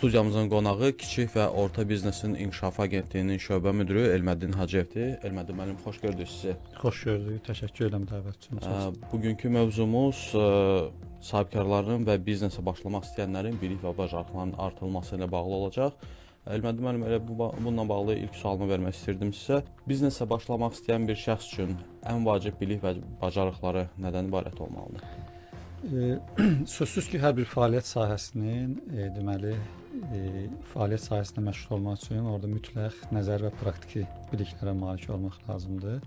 Studiyamızın qonağı Kiçik və Orta Biznesin İnkişafı Agentliyinin şöbə müdiri Elməddin Hacıyevdir. Elməddin müəllim, xoş gördük sizi. Xoş gördük. Təşəkkür edirəm dəvət üçün. Bugünkü mövzumuz sahibkarların və biznesə başlamaq istəyənlərin bilik və bacarıqlarının artırılması ilə bağlı olacaq. Elməddin müəllim, elə bununla bağlı ilk sualımı vermək istirdim sizə. Biznesə başlamaq istəyən bir şəxs üçün ən vacib bilik və bacarıqları nədən ibarət olmalıdır? Sözsüz ki, hər bir fəaliyyət sahəsinin, deməli, fəaliyyət sahəsində məşğul olmaq üçün orada mütləq nəzəri və praktiki biliklərə malik olmaq lazımdır.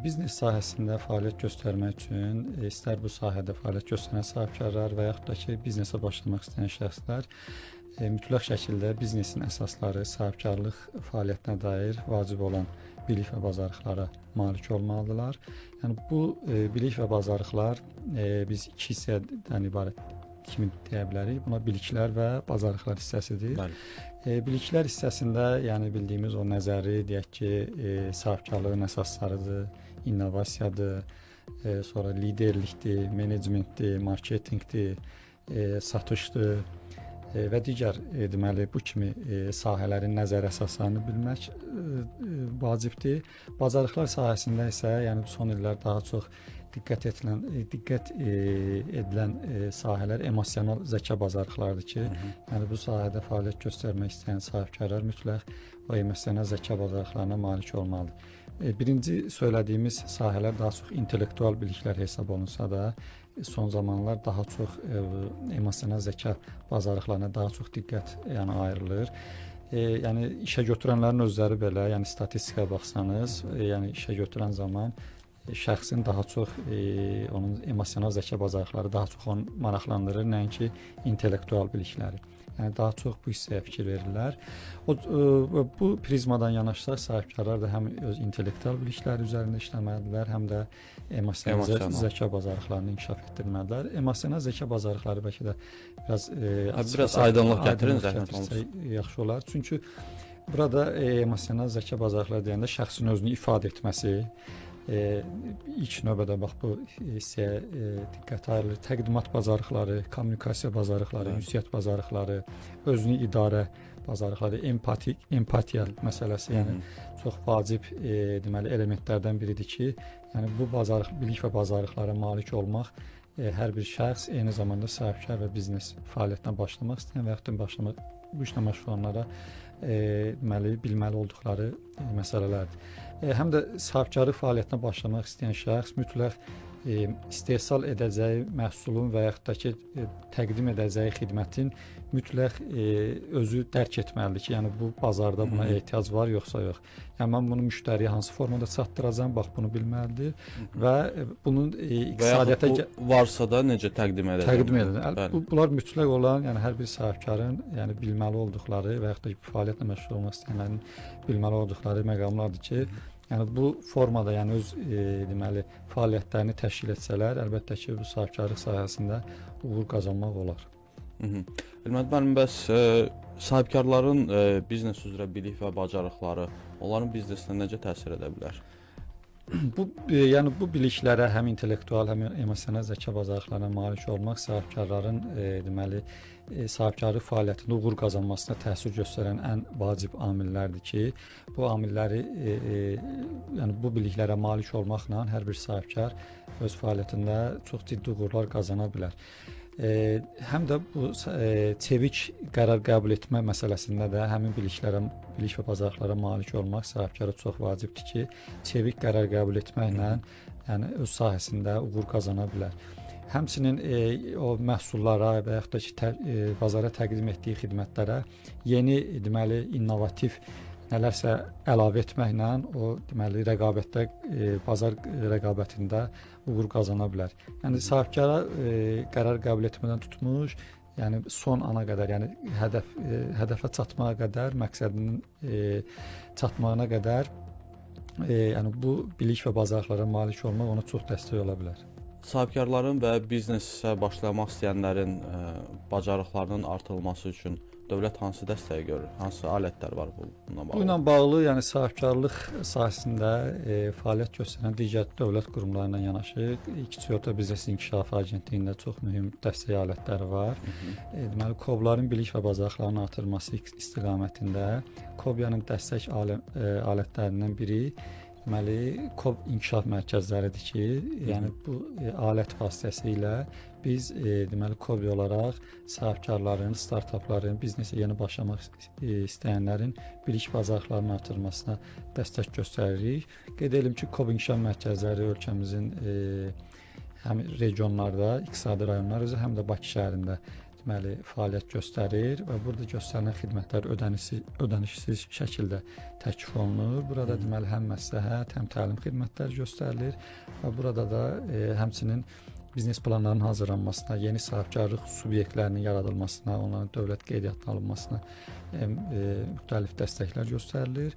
Biznes sahəsində fəaliyyət göstərmək üçün, istər bu sahədə fəaliyyət göstərən sahibkarlar və yaxud da ki, biznesə başlamaq istəyən şəxslər mütləq şəkildə biznesin əsasları, sahibkarlıq fəaliyyətinə dair vacib olan bilik və bacarıqlara malik olmalıdırlar. Yəni bu bilik və bacarıqlar biz iki hissədən ibarət kimi deyə bilərik. Buna biliklər və bacarıqlar hissəsidir. Bəli. Biliklər hissəsində, yəni bildiyimiz o nəzəri, deyək ki, sahibkarlığın əsaslarıdır, innovasiyadır, sonra liderlikdir, menecmentdir, marketinqdir, satışdır və digər deməli bu kimi sahələrin nəzəri əsaslarını bilmək vacibdir. Bacarıqlar sahəsində isə, yəni son illər daha çox diqqət edilən sahələr emosional zəka bacarıqlarıdır ki, yəni bu sahədə fəaliyyət göstərmək istəyən sahibkarlar mütləq o emosional zəka bacarıqlarına malik olmalıdır. Birinci söylədiyimiz sahələr daha çox intellektual biliklər hesab olunsa da, son zamanlar daha çox emosional zəka bacarıqlarına daha çox diqqət ayrılır. Yəni işə götürənlərin özləri belə, yəni statistikaya baxsanız, yəni işə götürən zaman şəxsin daha çox onun emosional zəka bacarıqları daha çox onu maraqlandırır, nəinki intellektual bilikləri. Yəni daha çox bu hissəyə fikir verirlər. Bu prizmadan yanaşsaq, sahibkarlar da həm öz intellektual bilikləri üzərində işləməlidirlər, həm də emosional zəka bacarıqlarını inkişaf etdirməlidirlər. Emosional zəka bacarıqları bəlkə də biraz aydınlıq gətirin, zəhmət olmasa. Yaxşı olar. Çünki burada emosional zəka bacarıqları deyəndə şəxsin özünü ifadə etməsi, ilk növbədə bax bu hissəyə diqqət ayrılır. Təqdimat bacarıqları, kommunikasiya bacarıqları, ünsiyyət bacarıqları, özünü idarə bacarıqları, empatiya məsələsi, yəni çox vacib deməli elementlərdən biridir ki, yəni bu bacarıq, bilik və bacarıqlara malik olmaq hər bir şəxs eyni zamanda sahibkar və biznes fəaliyyətinə başlamaq istəyən və yaxud da bu işlə məşğul olanlara deməli bilməli olduqları məsələlərdir. Həm də sahibkarlıq fəaliyyətinə başlamaq istəyən şəxs mütləq istehsal edəcəyi məhsulun və yaxud da ki, təqdim edəcəyi xidmətin mütləq özü dərk etməlidir ki, yəni bu bazarda buna ehtiyac var yoxsa yox. Yəni mən bunu müştəriyə hansı formada çatdıracağam, bax bunu bilməlidir və bunun iqtisadiyyata varsa da necə təqdim edəcəm? Təqdim edəcəm. Bunlar mütləq olan, yəni hər bir sahibkarın, yəni bilməli olduqları və yaxud da fəaliyyətlə məşğul olmaq istəyənlərin bilməli olduqları məqamlardır ki, yəni bu formada, yəni öz deməli fəaliyyətlərini təşkil etsələr, əlbəttə ki, bu sahibkarlıq sahəsində uğur qazanmaq olar. Elməddin müəllim, bəs sahibkarların biznes üzrə bilik və bacarıqları onların biznesinə necə təsir edə bilər? Bu, yəni bu biliklərə həm intellektual, həm emosional zəka bacarıqlarına malik olmaq sahibkarların deməli sahibkarlıq fəaliyyətində uğur qazanmasına təsir göstərən ən vacib amillərdir ki, bu amilləri yəni bu biliklərə malik olmaqla hər bir sahibkar öz fəaliyyətində çox ciddi uğurlar qazana bilər. Həm də bu çevik qərar qəbul etmə məsələsində də həmin biliklərə, bilik və bacarıqlara malik olmaq sahibkara çox vacibdir ki, çevik qərar qəbul etməklə, yəni öz sahəsində uğur qazana bilər. Həmçinin o məhsullara və yaxud da ki, bazara təqdim etdiyi xidmətlərə yeni deməli innovativ nələrsə əlavə etməklə o deməli rəqabətdə, bazar rəqabətində uğur qazana bilər. Yəni sahibkara qərar qəbul etmədən tutmuş, yəni son ana qədər, yəni hədəfə çatmağa qədər, məqsədinin çatmağına qədər, yəni bu bilik və bacarıqlara malik olmaq ona çox dəstək ola bilər. Sahibkarların və biznesə başlamaq istəyənlərin bacarıqlarının artırılması üçün dövlət hansı dəstəyi görür? Hansı alətlər var bununla bağlı? Bununla bağlı, yəni sahibkarlıq sahəsində fəaliyyət göstərən digər dövlət qurumları ilə yanaşı Kiçik Orta Biznes İnkişafı Agentliyində çox mühüm dəstək alətləri var. Deməli, KOB-ların bilik və bacarıqlarının artırılması istiqamətində KOB-yanın dəstək alətlərindən biri deməli, KOB inkişaf mərkəzləridir ki, yəni bu alət vasitəsilə biz deməli KOB olaraq sahibkarların, startapların, biznesə yeni başlamaq istəyənlərin bilik bacarıqlarının artırılmasına dəstək göstəririk. Qeyd edelim ki, KOB inkişaf mərkəzləri ölkəmizin həm regionlarda, iqtisadi rayonlar üzrə, həm də Bakı şəhərində deməli fəaliyyət göstərir və burada göstərilən xidmətlər ödənişsiz şəkildə təklif olunur. Burada deməli həm məsləhət, həm təlim xidmətləri göstərilir və burada da həmçinin biznes planlarının hazırlanmasına, yeni sahibkarlıq subyektlərinin yaradılmasına, onların dövlət qeydiyyatına alınmasına müxtəlif dəstəklər göstərilir.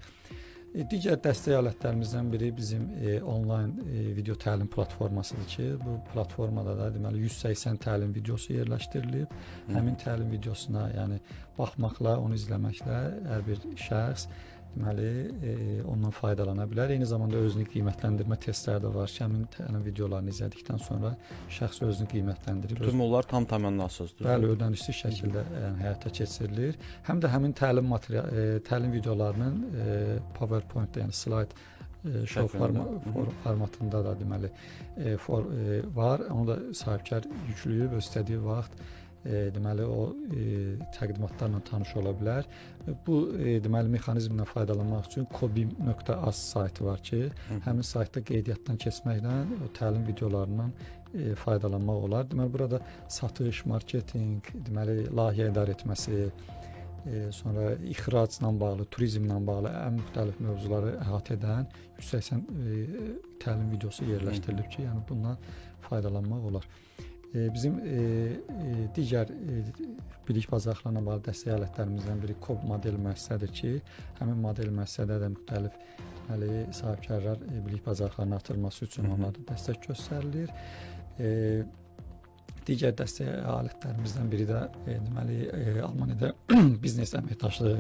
Digər dəstək alətlərimizdən biri bizim onlayn video təlim platformasıdır ki, bu platformada da deməli 180 təlim videosu yerləşdirilib. Həmin təlim videosuna, yəni baxmaqla, onu izləməklə hər bir şəxs deməli ondan faydalana bilər. Eyni zamanda özünü qiymətləndirmə testləri də var ki, həmin təlim videolarını izlədikdən sonra şəxs özünü qiymətləndirib. Bütün bunlar tam təmənnasızdır. Bəli, ödənişsiz şəkildə yəni həyata keçirilir. Həm də həmin təlim təlim videolarının PowerPoint-da, yəni slide show formatında da deməli var. Onu da sahibkar yükləyib öz istədiyi vaxt deməli o təqdimatlarla tanış ola bilər. Bu deməli mexanizmdən faydalanmaq üçün kobim.az saytı var ki, həmin saytda qeydiyyatdan keçməklə o təlim videolarından faydalanmaq olar. Deməli burada satış, marketinq, deməli layihə idarə etməsi, sonra ixracla bağlı, turizmlə bağlı ən müxtəlif mövzuları əhatə edən 180 təlim videosu yerləşdirilib ki, yəni bundan faydalanmaq olar. Bizim digər bilik bacarıqlarına bağlı dəstək alətlərimizdən biri KOB model müəssisədir ki, həmin model müəssisədə də müxtəlif deməli sahibkarlar bilik bacarıqlarının artırılması üçün onlara dəstək göstərilir. Digər dəstək alətlərimizdən biri də deməli Almaniyada biznes əməkdaşlığı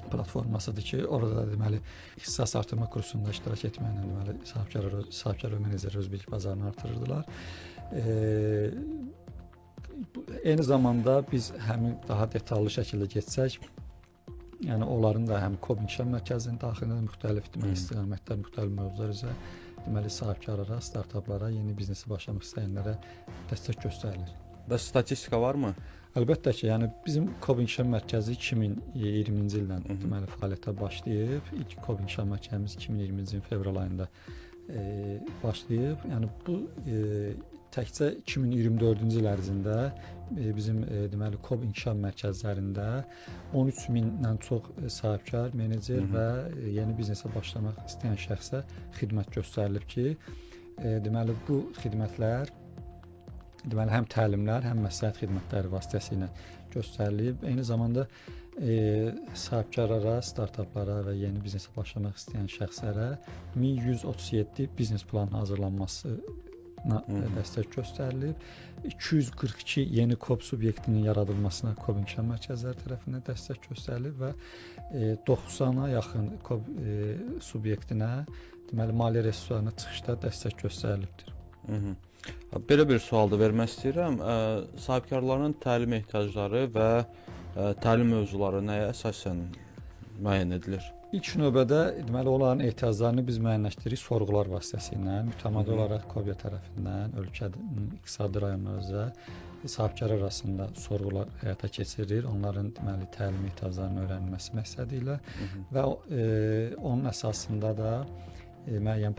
platformasıdır ki, orada da deməli ixtisas artırma kursunda iştirak etməklə deməli sahibkar və menecer öz bilik bazarını artırırdılar. Eyni zamanda biz həmin daha detallı şəkildə getsək, yəni onların da həm KOB İnkişaf Mərkəzinin daxilində müxtəlif deməli istiqamətlər, müxtəlif mövzular üzrə deməli sahibkarlara, startaplara, yeni biznesə başlamaq istəyənlərə dəstək göstərilir. Bəs statistika varmı? Əlbəttə ki, yəni bizim KOB İnkişaf Mərkəzi 2020-ci ildən deməli fəaliyyətə başlayıb. İlk KOB İnkişaf Mərkəzimiz 2020-ci ilin fevral ayında başlayıb. Yəni bu təkcə 2024-cü il ərzində bizim deməli KOB İnkişaf Mərkəzlərində 13 mindən çox sahibkar, menecer və yeni biznesə başlamaq istəyən şəxsə xidmət göstərilib ki, deməli bu xidmətlər deməli həm təlimlər, həm məsləhət xidmətləri vasitəsilə göstərilib. Eyni zamanda sahibkarlara, startaplara və yeni biznesə başlamaq istəyən şəxslərə 1137 biznes planı hazırlanmasına dəstək göstərilib. 242 yeni KOB subyektinin yaradılmasına KOB İnkişaf Mərkəzləri tərəfindən dəstək göstərilib və 90-a yaxın KOB subyektinə deməli maliyyə resurslarına çıxışda dəstək göstərilibdir. Belə bir sual da vermək istəyirəm. Sahibkarların təlim ehtiyacları və təlim mövzuları nəyə əsasən müəyyən edilir? İlk növbədə deməli onların ehtiyaclarını biz müəyyənləşdiririk sorğular vasitəsilə, mütəmadi olaraq KOBİA tərəfindən ölkənin iqtisadi rayonları üzrə sahibkar arasında sorğular həyata keçirilir. Onların deməli təlim ehtiyaclarının öyrənilməsi məqsədi ilə və onun əsasında da müəyyən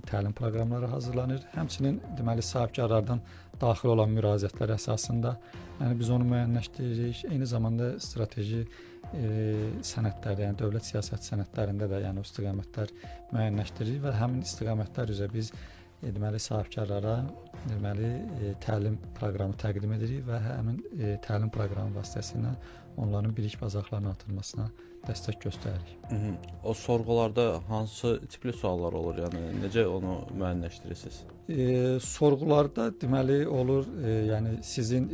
təlim proqramları hazırlanır. Həmçinin deməli sahibkarlardan daxil olan müraciətlər əsasında, yəni biz onu müəyyənləşdiririk. Eyni zamanda strateji sənədlərdə, yəni dövlət siyasəti sənədlərində də yəni o istiqamətlər müəyyənləşdiririk və həmin istiqamətlər üzrə biz deməli sahibkarlara deməli təlim proqramı təqdim edirik və həmin təlim proqramı vasitəsilə onların bilik bacarıqlarının artırılmasına dəstək göstəririk. O sorğularda hansı tipli suallar olur? Yəni necə onu müəyyənləşdirirsiniz? Sorğularda deməli olur, yəni sizin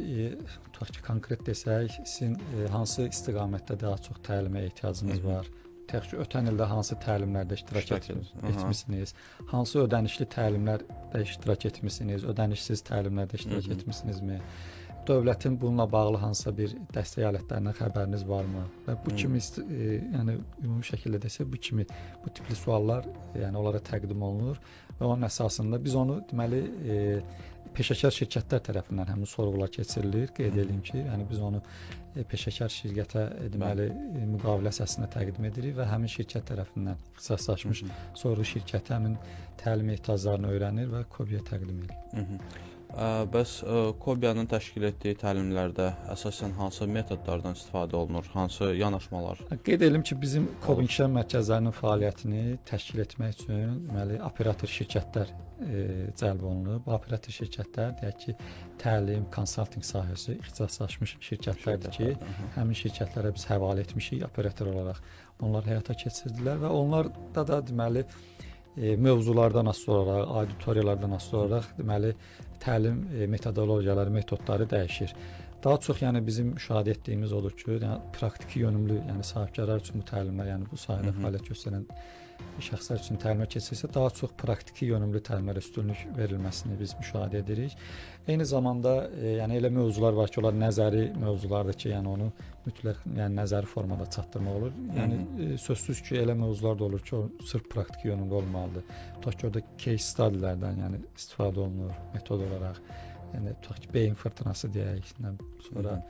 tutaq ki, konkret desək, sizin hansı istiqamətdə daha çox təlimə ehtiyacınız var? Tutaq ki, ötən ildə hansı təlimlərdə iştirak etmisiniz? Hansı ödənişli təlimlərdə iştirak etmisiniz? Ödənişsiz təlimlərdə iştirak etmisinizmi? Dövlətin bununla bağlı hansısa bir dəstək alətlərindən xəbəriniz varmı? Və bu kimi, yəni ümumi şəkildə desək, bu kimi bu tipli suallar, yəni onlara təqdim olunur və onun əsasında biz onu deməli peşəkar şirkətlər tərəfindən həmin sorğular keçirilir. Qeyd edeyim ki, yəni biz onu peşəkar şirkətə deməli müqavilə əsasında təqdim edirik və həmin şirkət tərəfindən ixtisaslaşmış sorğu şirkəti həmin təlim ehtiyaclarını öyrənir və KOBİ-yə təqdim edir. Bəs KOBİ-nın təşkil etdiyi təlimlərdə əsasən hansı metodlardan istifadə olunur, hansı yanaşmalar? Qeyd edelim ki, bizim KOBİ inkişaf mərkəzlərinin fəaliyyətini təşkil etmək üçün deməli operator şirkətlər cəlb olunur. Bu operator şirkətlər, deyək ki, təlim, konsaltinq sahəsi ixtisaslaşmış şirkətlərdir ki, həmin şirkətlərə biz həvalə etmişik operator olaraq. Onlar həyata keçirdilər və onlarda da deməli mövzulardan asılı olaraq, auditoriyalardan asılı olaraq deməli təlim metodologiyaları, metodları dəyişir. Daha çox yəni bizim müşahidə etdiyimiz odur ki, yəni praktiki yönümlü, yəni sahibkarlar üçün bu təlimlər, yəni bu sahədə fəaliyyət göstərən şəxslər üçün təlimə keçirilsə, daha çox praktiki yönümlü təlimlərə üstünlük verilməsini biz müşahidə edirik. Eyni zamanda yəni elə mövzular var ki, onlar nəzəri mövzulardır ki, yəni onu mütləq yəni nəzəri formada çatdırmaq olur. Yəni sözsüz ki, elə mövzular da olur ki, o sırf praktiki yönümlü olmalıdır. Tutaq ki, orada case study-lərdən yəni istifadə olunur metod olaraq. Yəni tutaq ki, beyin fırtınası deyək, sonra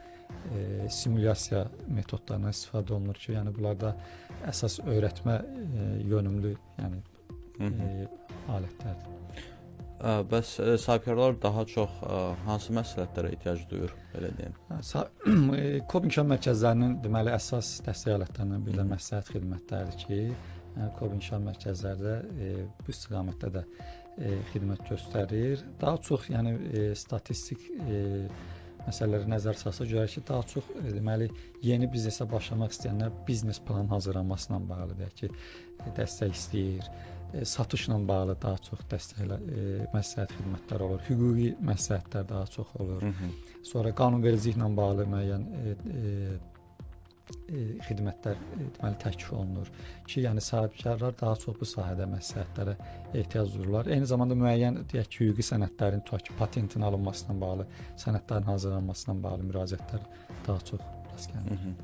simulyasiya metodlarından istifadə olunur ki, yəni bunlarda əsas öyrətmə yönümlü yəni alətlərdir. Bəs sahibkarlar daha çox hansı məsləhətlərə ehtiyac duyur, belə deyim? KOBİ inkişaf mərkəzlərinin deməli əsas dəstək alətlərindən biri də məsləhət xidmətləridir ki, yəni KOBİ inkişaf mərkəzlərdə bu istiqamətdə də xidmət göstərir. Daha çox yəni statistik məsələlərə nəzər salsaq görək ki, daha çox deməli yeni biznesə başlamaq istəyənlər biznes plan hazırlanmasına bağlı deyək ki, dəstək istəyir. Satışla bağlı daha çox dəstəklər, məsləhət xidmətləri olur, hüquqi məsləhətlər daha çox olur. Sonra qanunvericiliklə bağlı müəyyən xidmətlər deməli təklif olunur ki, yəni sahibkarlar daha çox bu sahədə məsləhətlərə ehtiyac duyurlar. Eyni zamanda müəyyən deyək ki, hüquqi sənədlərin, tutaq ki, patentin alınmasına bağlı, sənədlərin hazırlanmasına bağlı müraciətlər daha çox rast gəlir.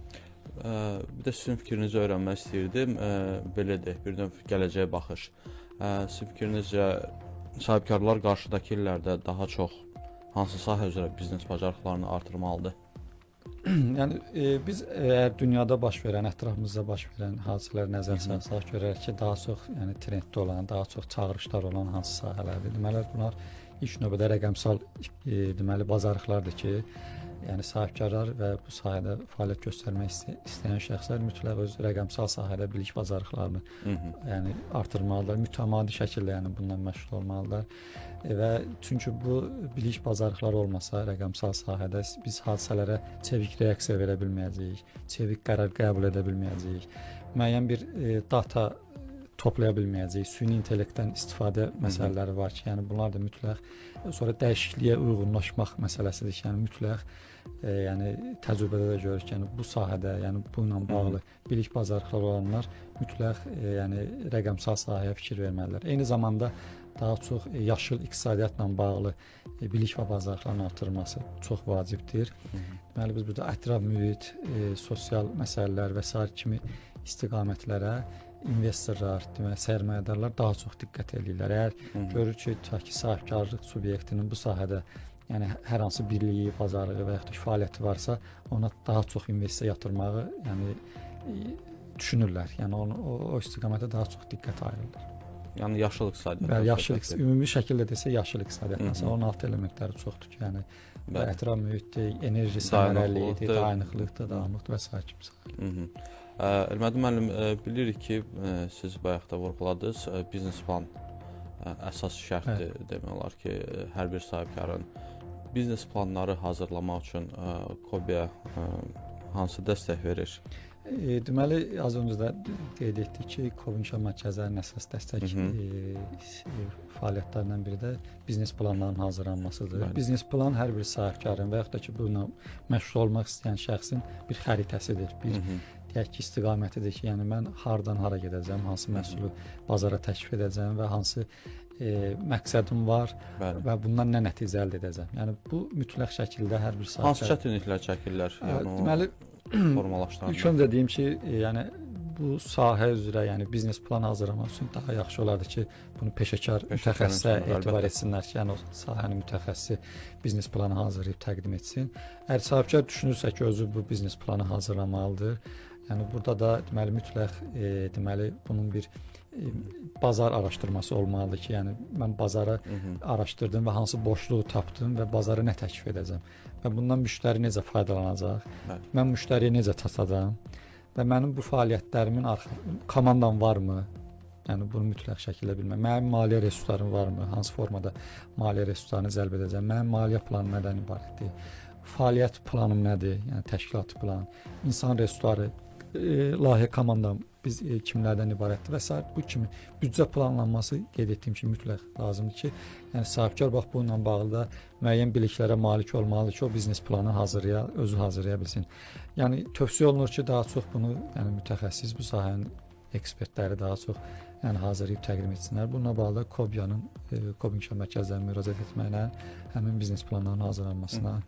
Bir də sizin fikrinizi öyrənmək istəyirdim. Belə deyək, bir növ gələcəyə baxış. Sizin fikrinizcə sahibkarlar qarşıdakı illərdə daha çox hansı sahə üzrə biznes bacarıqlarını artırmalıdır? Yəni biz əgər dünyada baş verən, ətrafımızda baş verən hadisələrə nəzər salsaq, görərik ki, daha çox yəni trenddə olan, daha çox çağırışlar olan hansı sahələrdir. Deməli bunlar ilk növbədə rəqəmsal deməli bacarıqlardır ki, yəni sahibkarlar və bu sahədə fəaliyyət göstərmək istəyən şəxslər mütləq öz rəqəmsal sahədə bilik bacarıqlarını yəni artırmalıdırlar, mütəmadi şəkildə yəni bundan məşğul olmalıdırlar. Və çünki bu bilik bacarıqları olmasa rəqəmsal sahədə biz hadisələrə çevik reaksiya verə bilməyəcəyik, çevik qərar qəbul edə bilməyəcəyik, müəyyən bir data toplaya bilməyəcəyik, süni intellektdən istifadə məsələləri var ki, yəni bunlar da mütləq sonra dəyişikliyə uyğunlaşmaq məsələsidir ki, yəni mütləq yəni təcrübədə də görürük ki, yəni bu sahədə, yəni bununla bağlı bilik bacarıqları olanlar mütləq yəni rəqəmsal sahəyə fikir verməlidirlər. Eyni zamanda daha çox yaşıl iqtisadiyyatla bağlı bilik və bacarıqların artırılması çox vacibdir. Deməli biz burada ətraf mühit, sosial məsələlər və sair kimi istiqamətlərə investorlar, deməli sərmayədarlar daha çox diqqət eləyirlər. Əgər görür ki, tutaq ki, sahibkarlıq subyektinin bu sahədə yəni hər hansı birliyi, bacarığı və yaxud da fəaliyyəti varsa, ona daha çox investisiya yatırmağı yəni düşünürlər. Yəni onu, o istiqamətə daha çox diqqət ayırırlar. Yəni yaşıl iqtisadiyyat. Bəli, yaşıl ümumi şəkildə desə yaşıl iqtisadiyyat. Məsələn, onun alt elementləri çoxdur ki, yəni ətraf mühitdir, enerji səmərəliliyidir, dayanıqlıqdır, davamlılıqdır və sair kimi sahələr. Elmədin müəllim, bilirik ki, siz bayaq da vurğuladınız, biznes plan əsas şərtdir, demək olar ki, hər bir sahibkarın biznes planları hazırlamaq üçün KOBİ-yə hansı dəstək verir? Deməli, az öncə də qeyd etdik ki, KOB İnkişaf Mərkəzlərinin əsas dəstək fəaliyyətlərindən biri də biznes planlarının hazırlanmasıdır. Bəli. Biznes plan hər bir sahibkarın və yaxud da ki, bununla məşğul olmaq istəyən şəxsin bir xəritəsidir, bir deyək ki, istiqamətidir ki, yəni mən hardan hara gedəcəm, hansı məhsulu bazara təklif edəcəm və hansı məqsədim var. Bəli. Və bundan nə nəticə əldə edəcəm. Yəni bu mütləq şəkildə hər bir sahibkar. Hansı çətinliklər çəkirlər? Yəni deməli, formalaşdıranda. İlk öncə deyim ki, yəni bu sahə üzrə, yəni biznes plan hazırlamaq üçün daha yaxşı olardı ki, bunu peşəkar mütəxəssisə etibar etsinlər ki, yəni o sahənin mütəxəssisi biznes planı hazırlayıb təqdim etsin. Əgər sahibkar düşünürsə ki, özü bu biznes planı hazırlamalıdır. Yəni burada da deməli mütləq deməli bunun bir bazar araşdırması olmalıdır ki, yəni mən bazarı araşdırdım və hansı boşluğu tapdım və bazara nə təklif edəcəm və bundan müştəri necə faydalanacaq, mən müştəriyə necə çatacağam və mənim bu fəaliyyətlərimin komandam varmı? Yəni bunu mütləq şəkildə bilmək. Mənim maliyyə resurslarım varmı? Hansı formada maliyyə resurslarını cəlb edəcəm? Mənim maliyyə planım nədən ibarətdir? Fəaliyyət planım nədir? Yəni təşkilatı plan, insan resursları, layihə komandam biz kimlərdən ibarətdir və sair. Bu kimi büdcə planlanması qeyd etdiyim kimi mütləq lazımdır ki, yəni sahibkar bax bununla bağlı da müəyyən biliklərə malik olmalıdır ki, o biznes planı özü hazırlaya bilsin. Yəni tövsiyə olunur ki, daha çox bunu yəni mütəxəssis, bu sahənin ekspertləri daha çox yəni hazırlayıb təqdim etsinlər. Bununla bağlı da KOBİ-nin KOB İnkişaf Mərkəzlərinə müraciət etməklə həmin biznes planlarının hazırlanmasına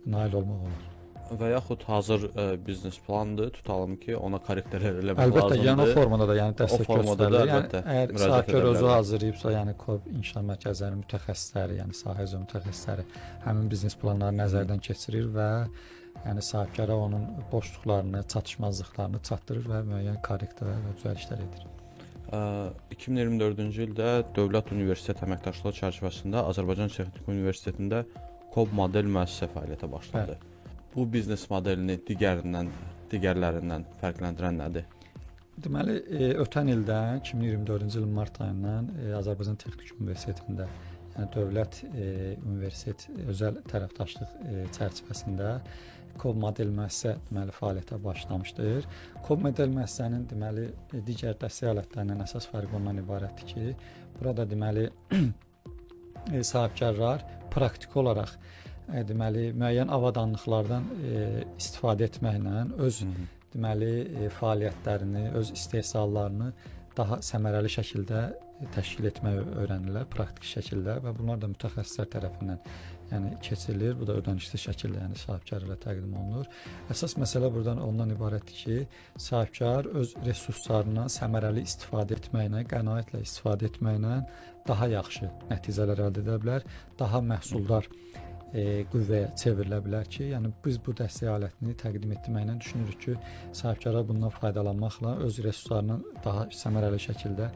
nail olmaq olar. Və yaxud hazır biznes plandır, tutalım ki, ona korrektlər eləmək lazımdır. Əlbəttə, yəni o formada da yəni dəstək göstərilir. Yəni, əgər sahibkar özü hazırlayıbsa, yəni KOB İnkişaf Mərkəzlərinin mütəxəssisləri, yəni sahə üzrə mütəxəssisləri həmin biznes planlarını nəzərdən keçirir və yəni sahibkara onun boşluqlarını, çatışmazlıqlarını çatdırır və müəyyən korrektlər və düzəlişlər edir. 2024-cü ildə Dövlət Universitet əməkdaşlığı çərçivəsində Azərbaycan Texniki Universitetində KOB model müəssisə fəaliyyətə başladı. Bəli. Bu biznes modelini digərlərindən fərqləndirən nədir? Deməli, ötən ildən, 2024-cü ilin mart ayından Azərbaycan Texniki Universitetində, yəni dövlət universitet özəl tərəfdaşlıq çərçivəsində KOB model müəssisə deməli fəaliyyətə başlamışdır. KOB model müəssisənin deməli digər dəstək alətlərindən əsas fərqi ondan ibarətdir ki, burada deməli sahibkarlar praktiki olaraq deməli müəyyən avadanlıqlardan istifadə etməklə öz deməli fəaliyyətlərini, öz istehsallarını daha səmərəli şəkildə təşkil etməyi öyrənirlər praktiki şəkildə və bunlar da mütəxəssislər tərəfindən yəni keçirilir. Bu da ödənişsiz şəkildə yəni sahibkarlara təqdim olunur. Əsas məsələ buradan ondan ibarətdir ki, sahibkar öz resurslarından səmərəli istifadə etməklə, qənaətlə istifadə etməklə daha yaxşı nəticələr əldə edə bilər, daha məhsuldar qüvvəyə çevrilə bilər ki, yəni biz bu dəstək alətini təqdim etməklə düşünürük ki, sahibkarlar bundan faydalanmaqla öz resurslarını daha səmərəli şəkildə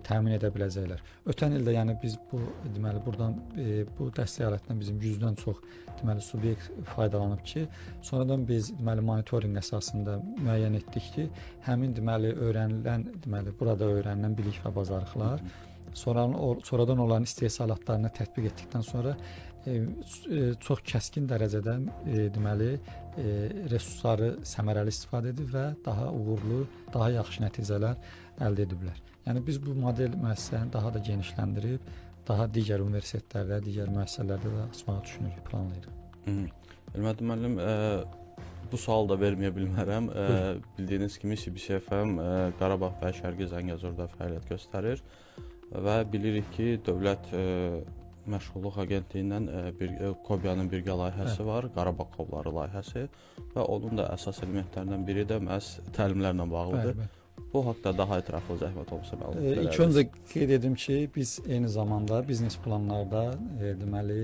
təmin edə biləcəklər. Ötən ildə yəni biz bu deməli buradan bu dəstək alətindən bizim 100-dən çox deməli subyekt faydalanıb ki, sonradan biz deməli monitorinq əsasında müəyyən etdik ki, həmin deməli öyrənilən deməli burada öyrənilən bilik və bacarıqlar sonradan olan istehsalatlarını tətbiq etdikdən sonra çox kəskin dərəcədə deməli resursları səmərəli istifadə edib və daha uğurlu, daha yaxşı nəticələr əldə ediblər. Yəni biz bu model müəssisəni daha da genişləndirib, daha digər universitetlərdə, digər müəssisələrdə də açmağı düşünürük, planlayırıq. Elmədin müəllim, bu sualı da verməyə bilmərəm. Bildiyiniz kimi CBCFM Qarabağ və Şərqi Zəngəzurda fəaliyyət göstərir və bilirik ki, Dövlət Məşğulluq Agentliyindən bir KOBİ-nin birgə layihəsi var, Qarabağ KOB-ları layihəsi və onun da əsas elementlərindən biri də məhz təlimlərlə bağlıdır. Bəli, bəli. Bu haqda daha ətraflı zəhmət olmasa məlumat verərdiniz. İlk öncə qeyd edim ki, biz eyni zamanda biznes planlarda deməli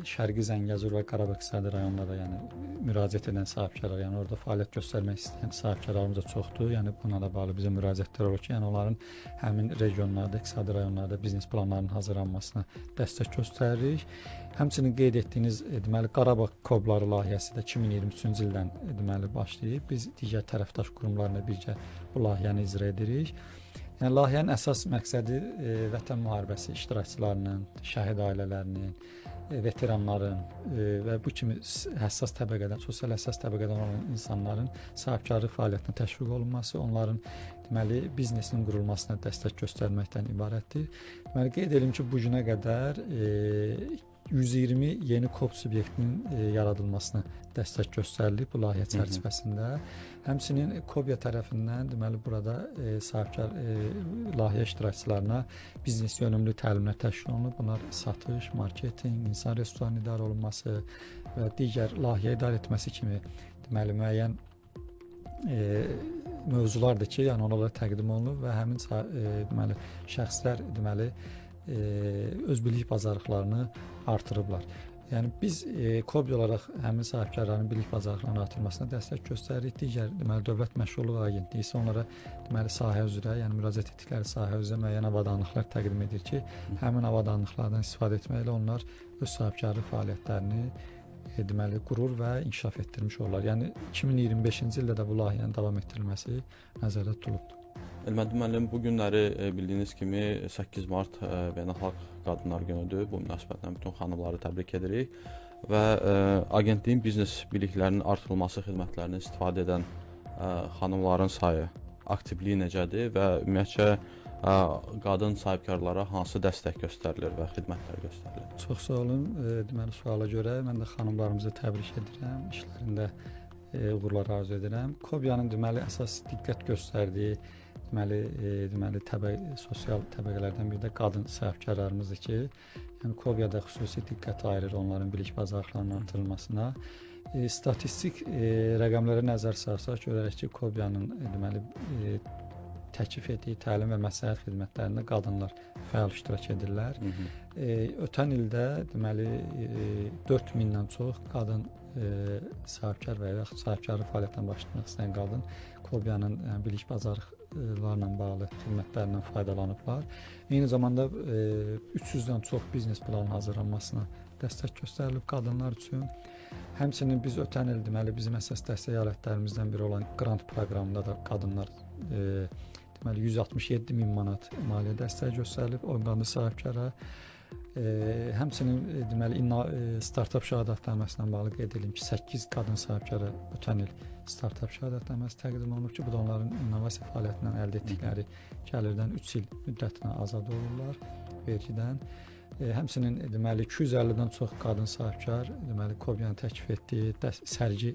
Şərqi Zəngəzur və Qarabağ iqtisadi rayonlara, yəni müraciət edən sahibkarlar, yəni orada fəaliyyət göstərmək istəyən sahibkarlarımız da çoxdur. Yəni buna da bağlı bizə müraciətlər olur ki, yəni onların həmin regionlarda, iqtisadi rayonlarda biznes planlarının hazırlanmasına dəstək göstəririk. Həmçinin qeyd etdiyiniz deməli Qarabağ KOB-ları layihəsi də 2023-cü ildən deməli başlayıb. Biz digər tərəfdaş qurumlarla birgə bu layihəni icra edirik. Yəni layihənin əsas məqsədi Vətən müharibəsi iştirakçılarının, şəhid ailələrinin, veteranların və bu kimi həssas təbəqədən, sosial həssas təbəqədən olan insanların sahibkarlıq fəaliyyətinə təşviq olunması, onların deməli biznesinin qurulmasına dəstək göstərməkdən ibarətdir. Deməli qeyd edim ki, bu günə qədər 120 yeni KOB subyektinin yaradılmasına dəstək göstərilib bu layihə çərçivəsində. Həmçinin KOBİA tərəfindən deməli burada sahibkar layihə iştirakçılarına biznes yönümlü təlimlər təşkil olunub. Bunlar satış, marketinq, insan resurslarının idarə olunması və digər layihə idarə etməsi kimi deməli müəyyən mövzulardır ki, yəni onlara təqdim olunub və həmin deməli şəxslər deməli öz bilik bacarıqlarını artırıblar. Yəni biz KOBİA olaraq həmin sahibkarların bilik bacarıqlarının artırılmasına dəstək göstəririk. Digər deməli Dövlət Məşğulluq Agentliyi isə onlara deməli sahə üzrə, yəni müraciət etdikləri sahə üzrə müəyyən avadanlıqlar təqdim edir ki, həmin avadanlıqlardan istifadə etməklə onlar öz sahibkarlıq fəaliyyətlərini deməli qurur və inkişaf etdirmiş olurlar. Yəni 2025-ci ildə də bu layihənin davam etdirilməsi nəzərdə tutulubdur. Elməddin müəllim, bu günləri bildiyiniz kimi 8 mart Beynəlxalq Qadınlar Günüdür. Bu münasibətlə bütün xanımları təbrik edirik və agentliyin biznes biliklərinin artırılması xidmətlərindən istifadə edən xanımların sayı, aktivliyi necədir və ümumiyyətcə qadın sahibkarlara hansı dəstək göstərilir və xidmətlər göstərilir? Çox sağ olun. Deməli suala görə mən də xanımlarımızı təbrik edirəm. İşlərində uğurlar arzu edirəm. KOBİA-nın deməli əsas diqqət göstərdiyi deməli sosial təbəqələrdən biri də qadın sahibkarlarımızdır ki, yəni KOBİA-da xüsusi diqqət ayırır onların bilik bacarıqlarının artırılmasına. Statistik rəqəmlərə nəzər salsaq görərik ki, KOBİA-nın deməli təklif etdiyi təlim və məsləhət xidmətlərində qadınlar fəal iştirak edirlər. Ötən ildə deməli 4000-dən çox qadın sahibkar və yaxud sahibkarlıq fəaliyyətinə başlamaq istəyən qadın KOBİA-nın bilik bacarıqlarla bağlı xidmətlərindən faydalanıblar. Eyni zamanda 300-dən çox biznes planı hazırlanmasına dəstək göstərilib qadınlar üçün. Həmçinin biz ötən il deməli bizim əsas dəstək alətlərimizdən biri olan qrant proqramında da qadınlar deməli 167 min manat maliyyə dəstəyi göstərilib 10 qadın sahibkara. Həmçinin deməli startap şəhadətnaməsi ilə bağlı qeyd edim ki, 8 qadın sahibkara ötən il startap şəhadətnaməsi təqdim olunub ki, bu da onların innovasiya fəaliyyətindən əldə etdikləri gəlirdən 3 il müddətinə azad olurlar vergidən. Həmçinin deməli 250-dən çox qadın sahibkar deməli KOBİA-nın təklif etdiyi sərgi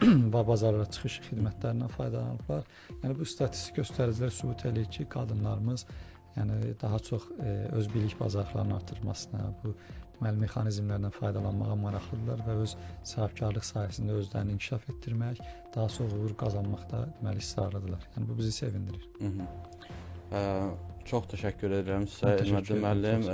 və bazarlara çıxış xidmətlərindən faydalanıblar. Yəni bu statistik göstəricilər sübut eləyir ki, qadınlarımız yəni daha çox öz bilik bacarıqlarının artırılmasına, bu deməli mexanizmlərdən faydalanmağa maraqlıdırlar və öz sahibkarlıq sahəsində özlərini inkişaf etdirmək, daha çox uğur qazanmaqda deməli israrlıdırlar. Yəni bu bizi sevindirir. Çox təşəkkür edirəm sizə Elməddin müəllim,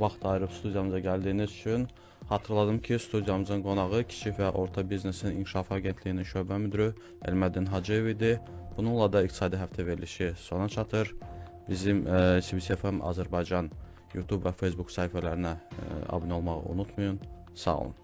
vaxt ayırıb studiyamıza gəldiyiniz üçün. Xatırladım ki, studiyamızın qonağı Kiçik və Orta Biznesin İnkişafı Agentliyinin şöbə müdiri Elməddin Hacıyev idi. Bununla da İqtisadi Həftə verilişi sona çatır. Bizim CBC FM Azərbaycan YouTube və Facebook səhifələrinə abunə olmağı unutmayın. Sağ olun.